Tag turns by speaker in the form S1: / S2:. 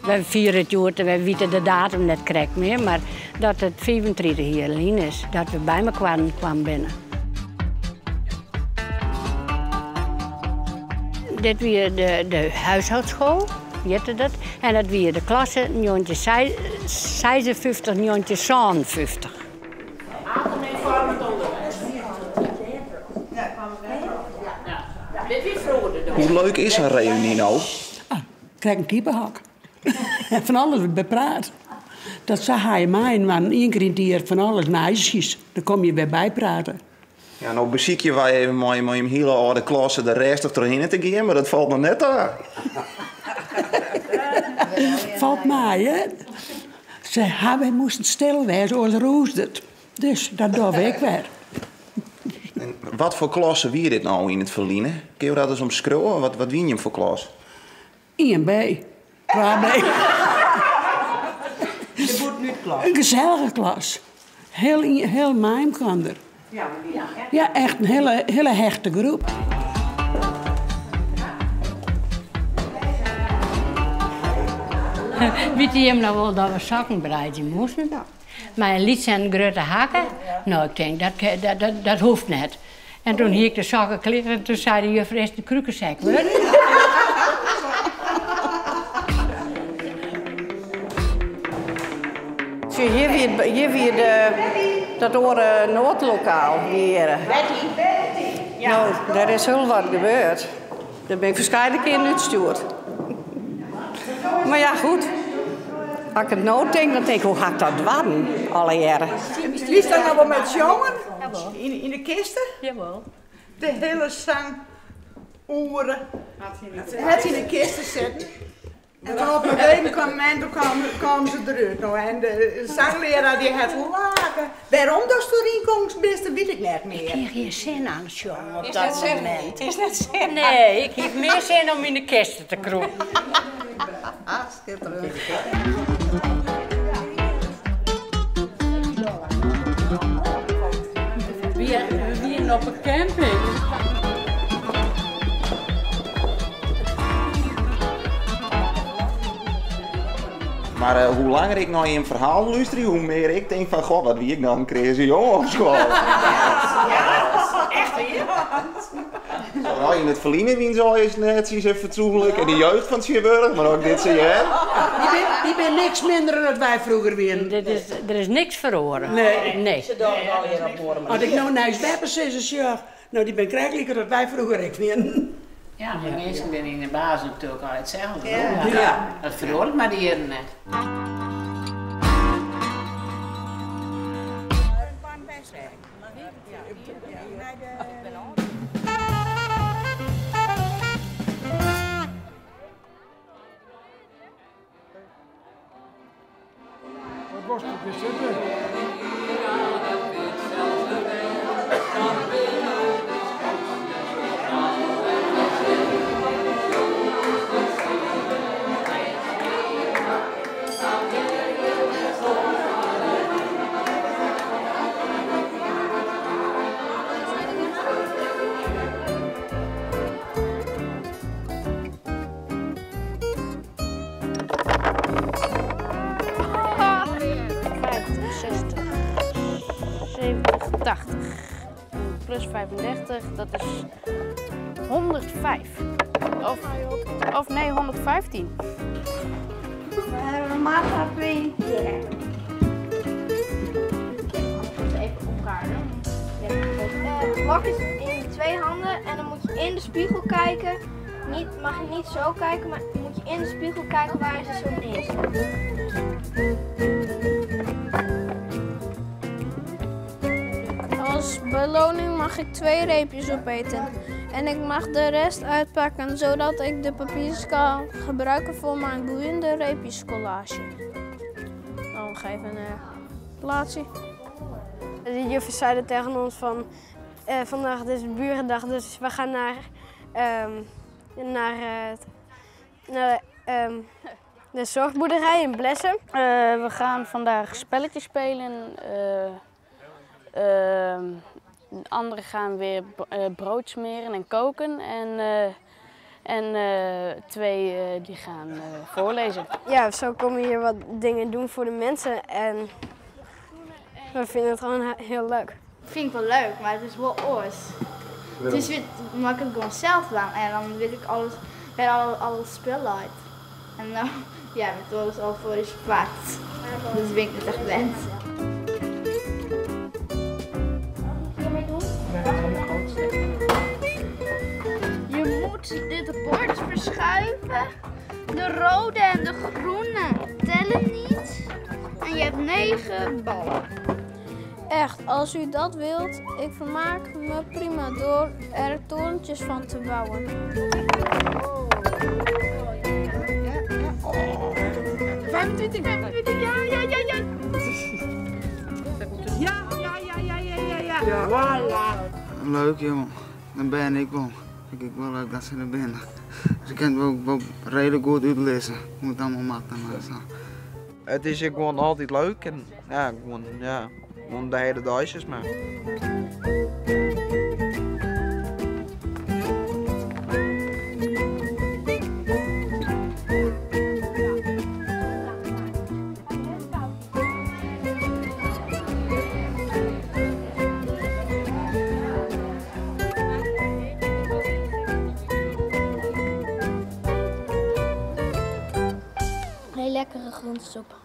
S1: Wy fiere it hjoed, wy witte de datum net krekt mear, mar dat it 35 jier lyn is dat we by mekoar kaam binne. Dit wie de huishoudschool, hjitte dat, en dat wie de klasse 1956, 1957.
S2: Hoe leuk is in reüny no?
S3: Ah, krekt in kipehok. Fan alles wurdt bepraat. Dat sa ha je mei-inoar ien kear yn it jier fan alles nijsjes. Dan komme je wer bypraten.
S2: Ja, no besykje wy even mei mei jim hiele âlde klasse der rêstich trochhinne te gean, mar dat falt noch net ta.
S3: Falt mei, hè? Se ha, wy moasten stil wêze, oars rûsde it. Dus dat dogge we ek wer.
S2: En wat foar klasse wie dit no yn it ferline? Kinne jo dat ris omskriuwe? Wat, wat wiene jim foar klas?
S3: 1B, 2B.
S4: De bûtenútklas.
S3: In gesellige klas. Heel, heel mei-elkoar. Ja, echt in hele, hele hechte groep.
S1: Witte jim noch wol dat we sokken breidzje moasten? Mei in lytse en in grutte hakke? No, ik tink, dat, dat, dat, dat hoecht net. En toen hie ik de sokken klear en toen sei de juffer, is it in krukesek wurden?
S4: Sjoch, hjir wie, hjir wie de, dat oare noadlokaal hjir. No, dêr is hiel wat gebeurd. Dêr bin ik ferskate kearen útstjoerd. Mar ja, goed. As ik it no tink, dan tink ik, hoe ha ik dat dwaan allegearre?
S5: Wiest dan noch wol mei it sjongen? Yn de kiste?
S1: Jawol.
S5: De hiele sangoere hat yn de kiste sitten. En toen op in gegeven momint toen kamen se derút. No, en de sanglearaar dy hat lake. Wêrom datst deryn komst bist, dat wit ik net mear.
S1: Ik hie gjin sin oan it sjongen op
S4: Is
S1: dat
S4: net sin.
S1: momint.
S4: Is net sin.
S1: Nee, ik hie mear sin om yn de kiste te krûpen.
S5: Skitterend.
S1: We wienen op 'e camping.
S2: Mar hoe langer ik nei jim ferhaal lústerje, hoe mear ik tink fan goh, wat wie ik dan in kreaze jonge op skoalle.
S5: Ja, echt wier.
S2: No, yn it ferline wienen se allegear netsjes en fatsoenlik en de jeugd fan tsjintwurdich, mar as ik dit sa hear.
S3: Dy binne niks minder dan dat wy froeger wienen.
S1: Dit is, der is niks feroare.
S3: Nee.
S1: Nee.
S4: Se dogge it allegear op oare manier.
S3: As ik no nei ús beppesizzer sjoch, no dy binne krekt lykas dat wy froeger ek wienen.
S6: Ja, de minsken binne yn de basis natuerlik al itselde.
S3: Ja.
S6: Dat feroaret mei de jierren net.
S7: Wat wolst der sitte?
S8: 60, 70, 80. Plus 35, dat is 105. Of nee, 115.
S9: Martha 2 keer.
S8: Even opruimen.
S9: Blokjes in twee handen en dan moet je in de spiegel kijken. Niet, mag je niet zo kijken, maar moet je in de spiegel kijken waar ze zo is.
S8: Als beloning mag ik twee reepjes opeten. En ik mag de rest uitpakken, zodat ik de papiertjes kan gebruiken voor mijn boeiende reepjescollage. Dan nog even een plaatsje.
S10: De juffen zeiden tegen ons van, vandaag is burendag, dus we gaan naar de zorgboerderij in Blessum.
S8: We gaan vandaag spelletjes spelen. Anderen gaan weer brood smeren en koken. En
S10: En 2 die gaan voorlezen. Ja, zo komen we hier wat dingen doen voor de mensen en we vinden het gewoon heel leuk.
S8: Vind ik wel leuk, maar het is wel oors. Het is weer, mag ik het gewoon zelf doen en dan weet ik alles, bij al het spul uit. En nou, ja, met alles al voor is verpakt. Dus ben ik niet echt gewend.
S9: Je moet dit bord verschuiven. De rode en de groene tellen niet. En je hebt 9 ballen. Echt, als u dat wilt, ik vermaak me prima door er torentjes van te bouwen.
S5: 25, 25, ja, ja, ja, ja. Ja, ja, ja, ja, ja, ja, ja. Voilà.
S11: Leuk, jongen. Dan ben ik wel. Ik vind wel leuk dat ze er binnen. Ze kunnen het ook wel redelijk goed uitlezen. Moet allemaal matten, maar zo.
S12: Het is gewoon altijd leuk en ja, gewoon, ja, gewoon de hele dag is maar.
S9: Heel lekkere groentesoep.